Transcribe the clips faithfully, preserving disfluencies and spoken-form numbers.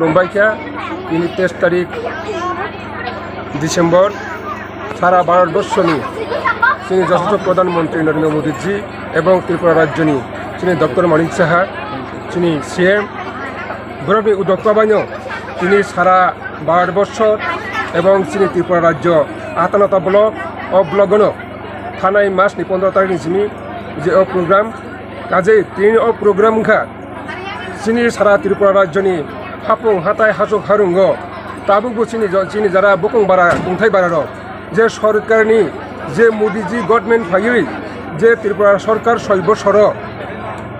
Khulumbai kha, tini teis tarik December, sara Bharat borshoni chini joshasok Pradhan Mantri Narendra Modi ji ebong Tripura rajyoni chini Doctor Manik Saha, chini C M, borokni udok baino tini sara Bharat borsho ebong chini Tripura rajyo Atanata block, o block-ono thanai mas ni pondro tarik ni simi je o program, kaje tini o program wngkha chini sara Tripura rajyoni hapung hatai hachuk harungo tabukbo chini jo-, chini jara bukung bara tongthai bara rok je sorkarni je Modi ji government phaiwi je Tripura sorkar soi bosoro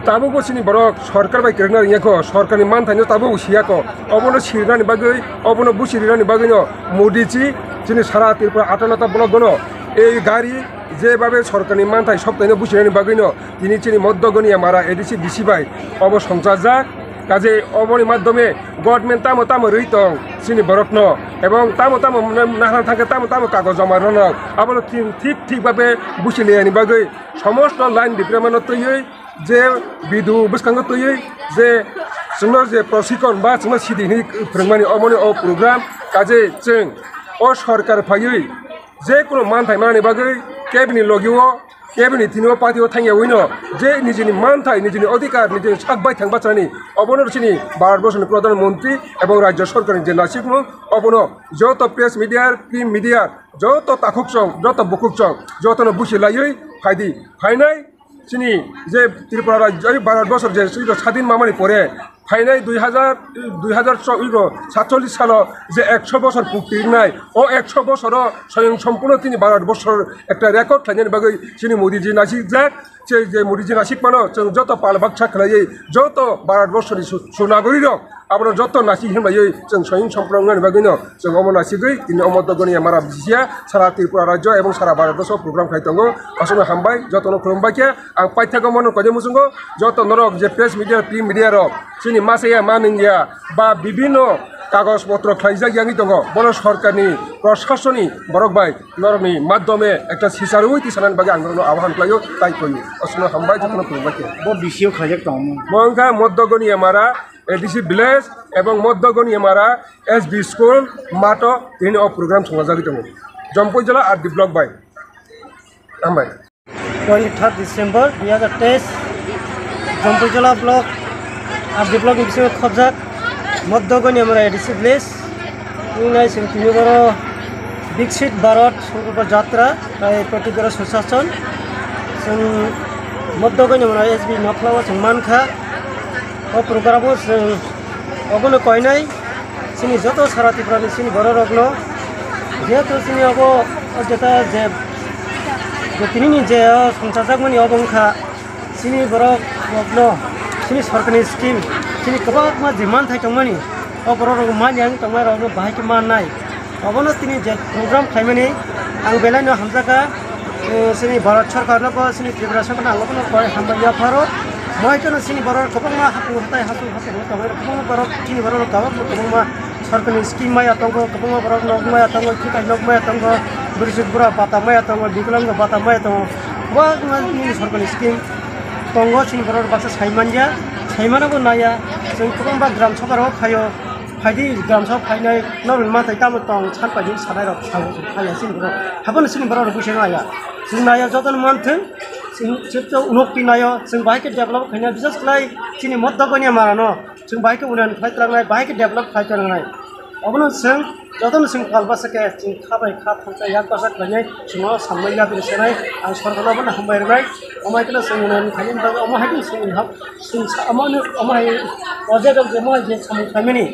tabukbo chini borok sorkar bai kwrwngna rwngya kho, sorkarni manthaino tabukbo siya kho, obono sirinani bagwi, obono busi rinani bagwino Modi ji chini sara Tripura Atanata block-ono ei gari jebabe sorkarni manthai soktaino businani bagwino tini chini Moddo Goniya Mara A D C D C bai obo songchajak. Kaje oboni madhyome government tamo tamo rwi tong chini borokno ebong tamo tamo nahal thangkhe tamo tamo kagoj joma rwnok abono thik thik babe busi liyani bagwi somosto line department-o twiwi je bidu bwskango twiwi je chwngno je prosikon ba chwngno sidi hinwi phwrwngmani omoni o program kaje chwng o sorkar phaiwi je kono manthai manani bagwi kebini logio, kebini thini o party o thangya wino je nijini manthai, nijini odhikar, nijini sak bai thang bachanani obono chini Bharat borshoni Pradhan Mantri ebong rajyo sorkarni je nasikmung obono joto press media, print media, joto takhuk chong, joto bukhuk chong, jotono busi laiwi phaidi. Phainai chini je Tripura rajyo, Bharat borsor je chwngno sadin mamani pore phainai dui hazar, dui hazar choudo satchollish salo je ekso bosor pukti wngnai, o ekso bosoro soyong sompuno tini Bharat borsor ekta record khlainani bagwi chini Modi ji nasikjak. Je, je Modi ji nasikmano chwng joto pal baksa khlaiwi joto Bharat borsoni su-, sunagori rok abono joto nasik hinmaiwi chwng soyong sompuno wngnani bagwino chwng omo nasigwi tini omo dogoni mara bisiya sara Tripura rajyo ebong sara Bharat borso program khai tongo. Aswkno hambai, jotono khulumbai khe ang paithakgo mono koide muchungo joto norok je press media, print media rok chini masa ya ma nung ya ba bibinno kagoj potro khlaijak yangwi tongo, bono sorkarni, prosasoni borok bai norokni madhyome ekta sicharwi tisanani bagwi ang norokno awahan khlaio, tai koio. Aswkno hambai, jotono khulumbai khe. Bo D C o khlaijak tongo. Bo wngkha Moddo Goniya Mara A D C village ebong Moddo Goniya Mara S B school mato tini o program swngjagwi tongo, Jompuijala R D block bai. Hambai. Twenty third December dui hazar teis, Jompuijala block, R D block ni bisingo khobjak, Moddo Goniya Mara A D C village. Wngnai chwng tini boro Viksit Bharat Sankalpa Jatra, tai Protidara Sushasan. Chwng Moddo Goniya Mara S B nokhlao chwng mankha. O program o chwng obono koinai. Chini joto sara Tripura ni chini borok rokno, jehetu chini obo o jeta je, je tini ni je o songchajakmani obo wngkha chini borok rokno chini sorkarni scheme, chini kwbangma je manthai tongmani, o borok rok manya wng tongmani rokno bahai khe mannai. Obono tini je program khlaimani ang belai no hamjakha. Eh, chini Bharat Sarkar no bo, chini Tripura Sarkar no ang bono koi hambai yapharo. Moi kheno chini borok kwbangma hapung hatai, hachung hachung tongwi kwbangma borok, chini borok kwbangma, kwbangma sorkarni scheme maya tongo, kwbangma borok nok maya tongo, kitai nok maya tongo, bwrwi bura bata maya tongo, biklang bata maya tongo. Kwbangma nini sorkarni scheme tongo, chini borok baksa sai manya, sai mano bo naya. Chwng kwbangma gram sabha rok phaio. Phaidi gram sabha phainai norok matai tamo tong san paidi sanai rok sao phaiya chini borok. Habono chini borok rok buisano aya. Chwng naya jotono manthwng, chwng, chwng to unok twi nayo, chwng bahai khe develop khaina bisas khlai chini Moddo Goniya Mara no. Chwng bahai khe unan khlai twlangnai, bahai khe develop khlai twlangnai. Obono chwng jotono chwng kal basa khe chwng kha bai kha thangsa yak basa khlainai, chwngno samnai yapri sanai, ang sorkarno bono hambai rwnai. Omo hai kheno chwng unan khainani bagwi omo hai kheno chwng hap, chwng sa-, omo hai, omo hai, o je rok je omo hai je samung khlaimani,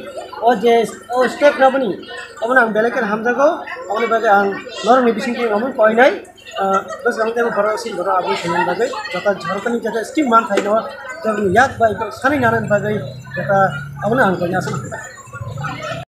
o je, o step nabani, obono ang belai kheno hamjago, aboni bagwi ang norokni bisingtwi omo koinai. Ah, bwskango teibo borok sini borok aboni thangna bagwi, jota Jharkhand ni jota scheme man phaino, jaboni yak bai sani nana bagwi, jota abono ang kanya aswk.